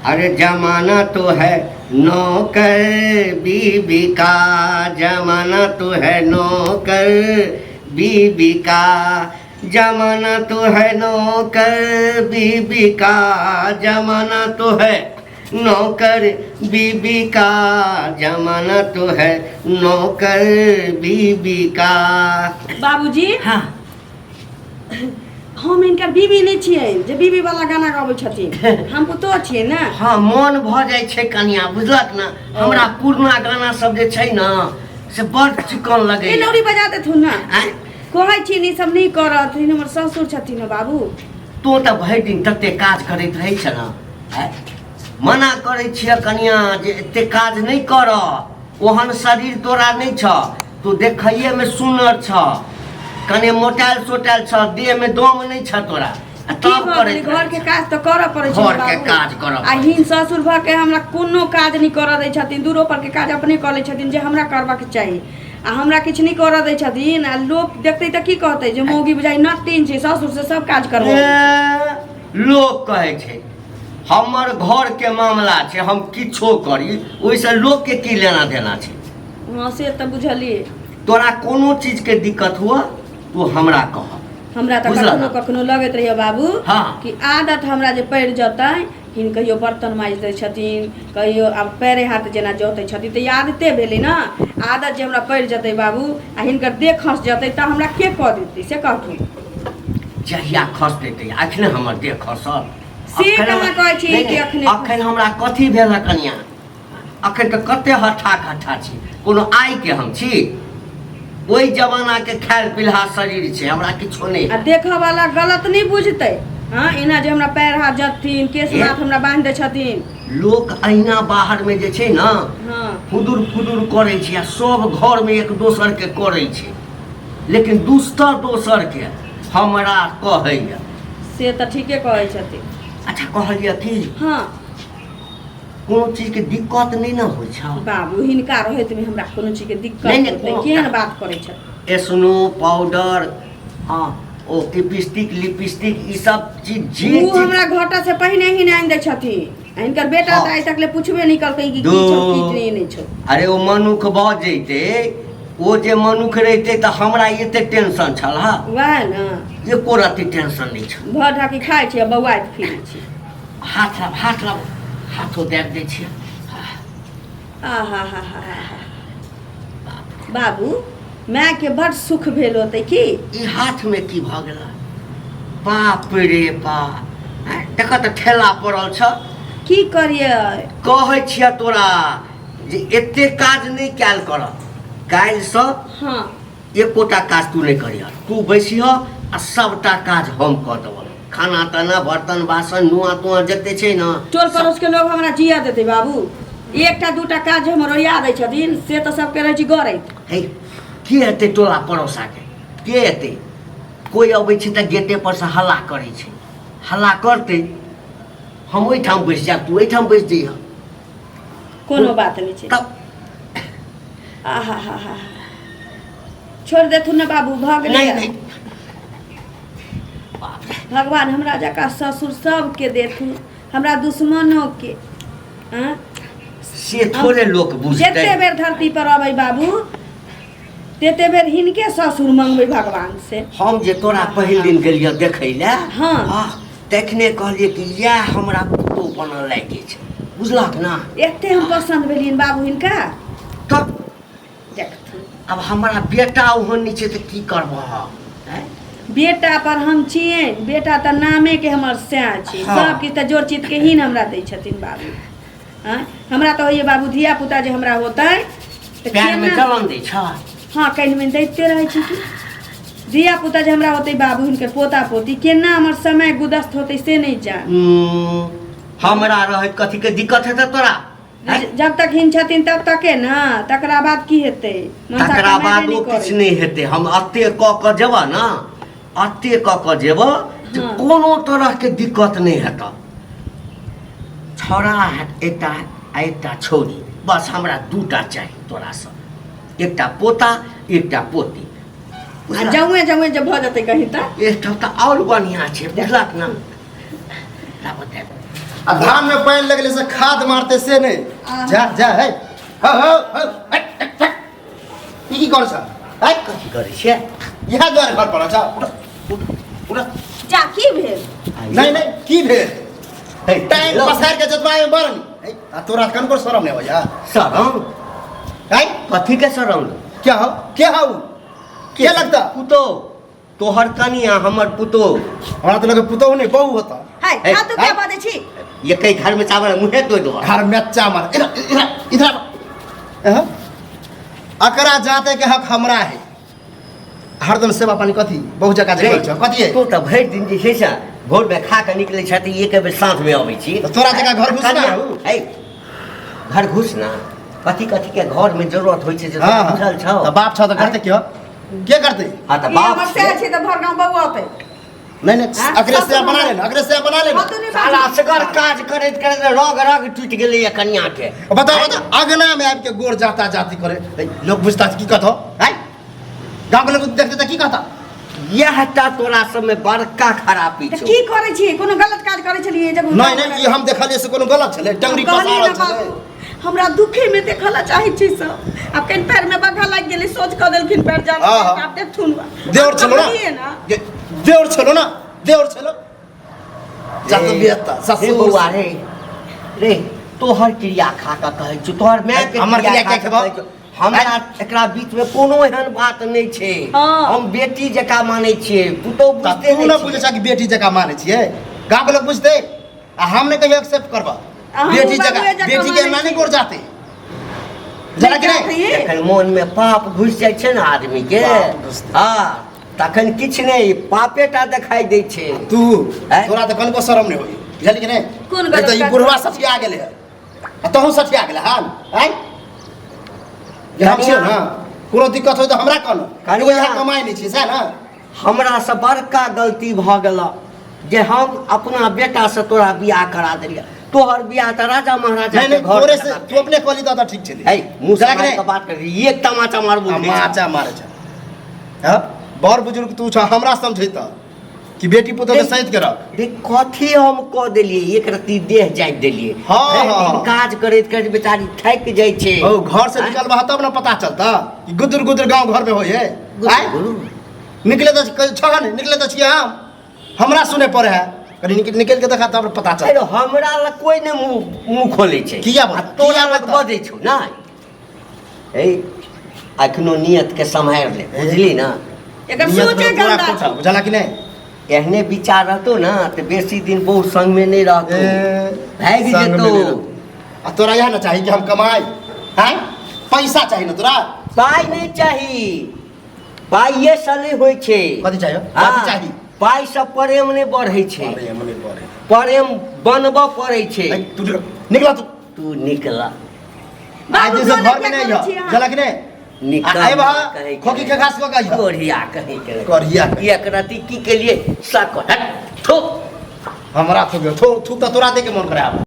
अरे जमाना तो है नौकर बीबी का, जमाना तो है नौकर बीबी का, जमाना तो है नौकर बीबी का, जमाना तो है नौकर बीबी का, जमाना तो है नौकर बीबी का। बाबूजी। हाँ। हम हिनकर बीबी नहि छियै जे बीबी वाला गाना गाबै छथिन, हम पुतोह छियै ने। हाँ, मन भऽ जाइ छै कनिया, बुझलक ने? हमरा पुरना गाना सब जे छै ने से बड़ चिकन लगैया। लौड़ी बजा देथुन ने। आँय? कहै छियनि ई सब नहि करत, हमर ससुर छथिन ने बाबू। तोँ तऽ भरि दिन तते काज करैत रहै छ ने, आँय? मना करै छियै कनिया जे एते काज नहि कर, ओहन शरीर तोरा नहि छ। तू देखैएमे सुन्नर छ, कने मोटायल सोटायल छ, देहमे दम नहि छ तोरा। आ की तब भऽ गेलै? करैत घर के रहै छ। काज तऽ करऽ पड़ै छै ने घरके बाबू। काज करऽ आ पड़ै। हिन ससुर भऽ के हमरा कोनो काज नहि करऽ दै छथिन। दूरो पर के काज अपने कऽ लै छथिन जे हमरा करबाक चाही, आ हमरा किछु नहि करऽ दै छथिन। आ लोक देखतै तऽ की कहतै जे मौगी बुझाइ नटिन छै, ससुर से सब काज करबऽ। ए, लोक कहै छै हमर घरके मामला छै, हम किछो करी, ओहिसँ लोकके की लेना देना छै? हँ, से तऽ बुझलियै। तोरा कोनो चीजके दिक्कत हुअ, तू हमरा कह। हमरा तऽ बुझलह कखनो ने? कखनो लगैत रहैए बाबू कि आदत हमरा जे पड़ि जेतै। हिन कहियो बर्तन माजि दै छथिन, कहियो आब पैरे हाथ जेना जोतै छथिन, तऽ ई आदते भेलै ने। आदत जे हमरा पड़ि जेतै बाबू आ हिनकर देह खसि जेतै तऽ हमरा के कऽ देतै, से कहथुन। जहिया खसतै तहिया। अखने हमर देह खसल? से अखन कहाँ कहै छी नहि, कि नहि, अखने अखन हमरा कथी भेल है कनिया? अखन तऽ कते हट्ठा खट्ठा छी, कोनो आइ के हम छी? ओहि जमाना के खायल पिलहा शरीर छै, हमरा किछो नहि। आ देखऽ वाला गलत नहि बुझतै? हँ, एना जे हमरा पैर हाथ जतथिन, केश ए? माथ हमरा बान्हि दै छथिन। लोक अहिना बाहर में जे छै ने फुदुर फुदुर करै छै आ सब घर में एक दोसर के करै छै, लेकिन दुस्तर दोसर के हमरा कहैया। से तऽ ठीके कहै छथिन। अच्छा, कहलियै की, कोनो चीजके दिक्कत नहि ने होइ छै? बाबू, हिनका रहैतमे हमरा कोनो चीजके दिक्कत नहि, नहि, होतै? कोनो केहन बात करै छथिन? स्नो पाउडर, हँ, ओ लिपस्टिक लिपस्टिक ई सब चीज जे ओ चीज हमरा घटा से पहिने ही आनि दै छथिन। आ हिनकर बेटा तऽ आइ तक ले पुछबे नहि करतै कि की छौ, की नहि नहि छौ। अरे, ओ मनुख भऽ जैते, ओ जे मनुख रहिते तऽ हमरा एते टेंशन छल? हा। वएह ने। एको रत्ती टेंशन नहि छल। भर ढाकी खाइ छी आ बौआइत फिरै छी। हाथ लाब, हाथ लाब, हाथो दाबि दै छियै। आहा हा हा हा, बाबू, मायके बड सुख भेल होतै की? ई हाथमे की भऽ गेल? बाप रे बाप, देखऽ तऽ, ठेला पड़ल छ। की करियै? कहै छियै तोरा जे एते काज नहि कयल कर। काल्हिसँ एकोटा काज तू नहि करिह। तू बैसिह आ सबटा काज हम कऽ देबह, खाना ताना, बर्तन बासन, नुआ तुआ जते छै ने। टोल पड़ोस के लोग हमरा जिया देतै बाबू? एकटा दूटा काज जे हमर ओरिया दै छथिन से तऽ सबके रहै छी गरैत। हे, के एतै टोला पड़ोसाके? के एतै? कोइ अबै छै तऽ गेटे पर से हल्ला करै छै। हल्ला करतै, हम ओहिठाम बैस जायब, तू एहिठाम बैस जइह। कोनो बात नहि छै। तब आहा हा हा, छोड़ि देथुन ने बाबू, भऽ गेलै। नहि नहि, बाप रे। भगवान हमरा जकाँ ससुर सबके देथुन, हमरा दुश्मनोके। आँ? से थोड़े लोक बुझतै। जते बेर धरती पर अबै बाबू, तेते बेर हिनके ससुर मंगबै भगवान से। हम जे तोरा पहिल दिन गेलियै देखै लए, तखने कहलियै कि इएह हमरा पुतोह बनल लागि छै, बुझलक ने? एते हम पसन्द भेलियनि बाबू हिनका? तब। देखथुन। आब हमरा बेटा ओहन नहि छै तऽ की करबह, आँय? बेटा पर हम छियनि? बेटा तऽ नामेके हमर सएह छै। सब किछु तऽ जोर चित के ही हमरा दै छथिन बाबू। आँय, हमरा तऽ होइए बाबू, धिया पुता जे हमरा होतै तऽ पैरमे केना जलन दै छ? हँ, कनि मनि दैते रहै छी। की धिया पुता जे हमरा होतै बाबू, हिनकर पोता पोती, केना हमर समय गुदस्त होतै से नहि जान। हमरा रहैत कथीके दिक्कत हेतै तोरा, आँय? जब तक हिन छथिन तब तके ने, तकरा बाद की हेतै? मनसा तकरा कमेबे बादो नहि किछु करै। नहि हेतै। हम एते कऽ कऽ जेबह ने, एते कऽ कऽ जेबह जे कोनो तरहके दिक्कत नहि हेतह। छौड़ा हैत एकटा आ एकटा छौड़ी, बस हमरा दूटा चाही तोरासँ, एकटा पोता, एकटा पोती। आ जौए जौए जे भऽ जेतै कहीं तऽ एकटा तऽ आओर बढ़िआँ छै, बुझलक ने? लाबऽ दे। आ धान में पानि लगले से खाद मारते से नहीं जा जा है हो हो हो हट, हट, हट। ई की कर छ है कथी करै छियै इएह दुआरे घर पर छ उठ उठ उठ जा की भेल नहीं नहीं की भेल हे, टाइम लो। पसार के जतबा में बरन है, आ तोरा कनको शरम नहीं होया शरम है कथी के शरम क्या हो के हो के लगता पुतो तोहर कनिया हमर पुतो हमरा तो लगे पुतोहु नहीं बहू होता है हे, हाँ तू क्या हे। बाजै छी ये घर में चावल मुहे तोड़ दो घर में चामर इधर इधर इधर आब। अकरा जाते के हक हमरा है हरदम सेवा पानी कथी बहुत जगह जे करै छौ कथी है तू तऽ भरि दिन जे छै से भोरमे खा कऽ निकलै छह तऽ एक बेर साँझमे अबै छी तऽ तोरा जकाँ घर घुसना कनिया, हौ। है घर घुसना कथी कथी के घरमे जरूरत होइ छै से तोरा हाँ, बुझल छौ तऽ बाप छौ तऽ करते क्यों के करते हाँ तऽ ई बाप हमर छियै। से छै तऽ भर गाँव बौआ नहीं नहीं हाँ? अकरे से बना लेना अकरे से बना लेना हाँ, तू नहीं साला असगर काज करैत करैत रग रग टूटि गेलैया कनिया के बताओ बताओ अगना में आबि के गोर जाता जाती करे ए, लोग बुझता की कहतो है गाँव के लोग देखते तऽ की कहता इएह टा तोरा सबमे बड़का खराबी तऽ छौ की करै छी कोनो गलत काज करै छलियै जब नहीं नहीं ई हम देखलियै से कोनो गलत छलै टंगरी कहलियै पसारल ने छलै बाबू हमरा दुखे में देखऽ ला चाहै छी सब आब कनि पैर में बग्घा लागि गेलै सोच कऽ देलखिन पैर जा हाँ, हाँ। आब देखथुन देवर छलो ना कहलियै ना ये देवर छलो ना देवर छलो जा तो बियता हे ससुर बौआ रे रे तोहर क्रिया खा कऽ कहै छौ तोहर माय के हमर क्रिया खा क्या कऽ खेबौ? कहै छौ। हमरा एकरा बीच में कोनो एहन बात नहि छै हाँ। हम बेटी जकाँ मानै छियै पुतोहु तऽ बुझते तू नहि न बुझै छियै छह कि बेटी जकाँ मानै छियै गाँव के लोग बुझतै आ हम नहि कहियो एक्सेप्ट करबह आ हमहूँ बेटी बाबुए जकाँ जकाँ बेटी के मानै नानी छी। गोर जाते जरा कि नहि नहि जखन मोन में पाप घुसि जाइ छै ने आदमी के पाप घुसतै। हाँ तखन किछु नहि पापे टा देखाइ दै छै तू आँय? तोरा तऽ कनिको शरम नहि होई बुझलही कि नहि कोन नहि तऽ गलत ई काज बुढ़वा सठिया गेलै हँ आ तहूँ सठिया गेलै हन आँय जे हम छियौ ने कोनो दिक्कत होइ तऽ हमरा कहलहुँ कनिया। एगो यहाँ कमाइ नहि छियै सएह ने हमरासँ बड़का गलती भऽ गेल जे हम अपना बेटासँ तोरा बियाह करा देलियै तोहर बियाह तऽ राजा महाराजा नहीं के नहीं घर तोरे से तू अपने कहली तऽ ठीक छलै है मुँह जरा कि से नहि? बात कर एक तमाचा मारबू तमाचा मारे छै हँ बड़ बुजुर्ग तू छ हमरा समझैत कि बेटी पुतोह के सहित के रख देख कथी हम कऽ देलियै एक रत्ती देह जाइत देलियै हाँ, भरि हाँ, दिन हाँ। काज करैत करैत बेचारी थाकि जाइ छै ओ घर से आँय? निकलबा तब ना पता चलता कि गुदुर गुदुर गांव घर में होय है गुरु, आँय? गुरु। निकले तऽ छह ने निकले तऽ छियै हम हमरा सुने पड़े है कनि निकल निकल के देखा तब पता चल अरे हमरा लग कोई नहि मुँह मुँह खोलै छै किया बोल- आ तोरा किया लग बोलता? बजै छौ नहि ए अखनो नियत के सम्हारि ले बुझली ना एकर नियत सोचे में पूरा गंदा खोटा, छै बुझला कि नहीं एहने विचार रहतो ना तऽ बेसी दिन बहु संग में नहि रहतो भागि संग में जेतौ नहीं रहतौ। आ तोरा यह ना चाही कि हम कमाई हैं पैसा चाही ना तोरा पाइ नहि चाही पाइए से नहि होइ छै कथी चाही हाँ, कथी चाही पाइ से प्रेम नहि बढ़ै छै अरे मने पड़े प्रेम बनबऽ पड़ै छै ऐ, तू निकल निकला तू तू निकला आज बाबू दिन से गलत घर में किया नहीं करै हो छी अहाँ? बुझला कि नहीं निकल आ आइब कहै के खोकी के घास कऽ के कोढ़िया कहै के कोढ़िया कहै। एक राति की केलिए सक हट थो हमरा थूक थू थूक तऽ तोरा दे के मन करे आब